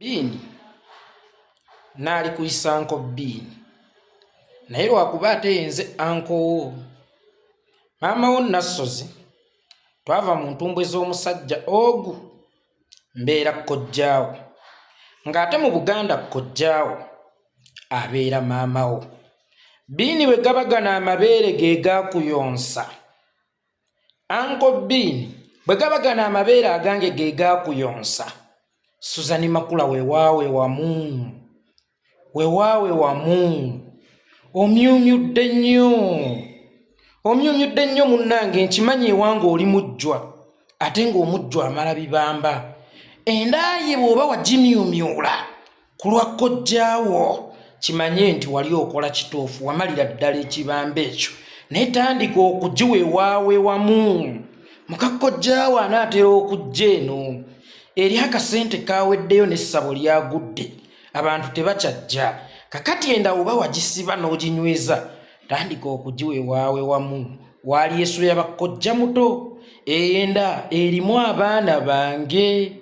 Bbiini naalikuyisa Uncle Bbiini naye lwakuba ate yenze uncle wo. Maama wo Nassozi twava mu ntumbwe z'omusajja ogu mbeera kkojjaawo ng'ate mu Buganda kkojjaawo abeera maama wo. Bbiini bwe gaba gano amabeere ge gaakuyonsa. Uncle Bean bwe gaba gano amabeere agange ge gaakuyonsa. Susan Makula wewaawe wamu wewaawe wamu omyumyudde nnyo omyumyudde nnyo munnange nkimanyi ewange oli mujjwa ate ng'omujjwa amala bibamba endaaye bw'oba wagimyumyula Ku lwa kojjaawo kimanye nti wali okola kituufu, wamalira ddala ekibamba ekyo, naye tandika okugiwa ewaawe wamu. Muka kojjaawo anaatera okujja eno eri akasente kaweddeyo n'essabo lyagudde, abantu tebakyajja. Kakati enda oba wagisiba n'oginyweza, tandika okugiwa ewaawe wamu. Waalyesuya bakkojja muto, enda erimu abaana bange.